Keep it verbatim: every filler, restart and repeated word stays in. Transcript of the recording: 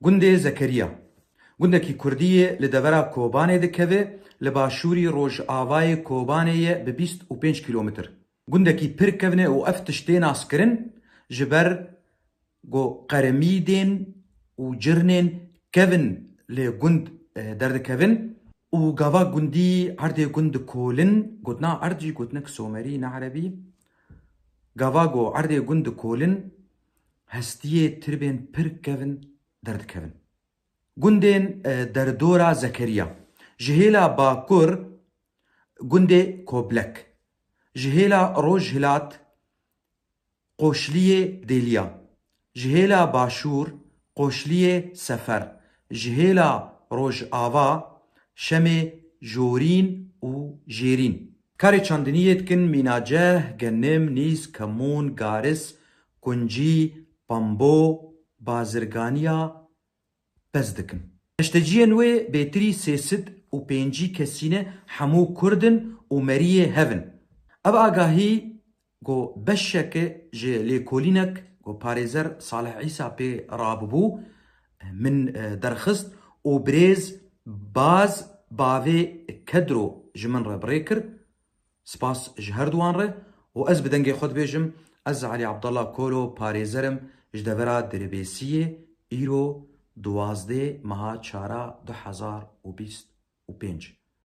Gundê Zekeriya. Gundekî kurdî ye, li devera Kobanê dikeve, li başûrî rojavayê Kobanê ye bi bîst û pênc kîlometr. Gundekî pir kevn e û ev tişt tê naskirin, ji ber ku qeremîdên û cirnên kevn li gund, e, derdikevin û gava gundî erdê gund dikolin, gotina erd jî gotinek somerî ne erebî, gava ku erdê gund dikolin, hestiyê tirbên pir kevn derdikevin. Gundên, e, derdora Zekeriya. Ji hêla bakur gundê Koblek. Ji hêla rojhilat qoşliyê Dêliya. Ji hêla başûr qoşliyê Sefer. Ji hêla rojava şemê Jorîn û Jêrîn. Karê çandiniyê dikin mînaceh, genim, nîz, kemûn, garis, kuncî, pambo, bazirganiya, pez dikin. Neşteciyên wê bêtirî sê sed û pêncî kesî ne, hemû kurd in û meriyê hev in. Ev agahî ku beşeke ji lêkolînek ku parêzer Salih Îsa pê rabûbû, min, e, derxist û birêz Baz bavê Kedro ji min re bi rê kir. Spas ji her duwan re û ez bi dengê xwe dibêjim, ez Elî Abdallah Kolo parêzer im ji devera Dirbêsiyê, îro duwazdeh meha çara du hezar û bîst û pênc.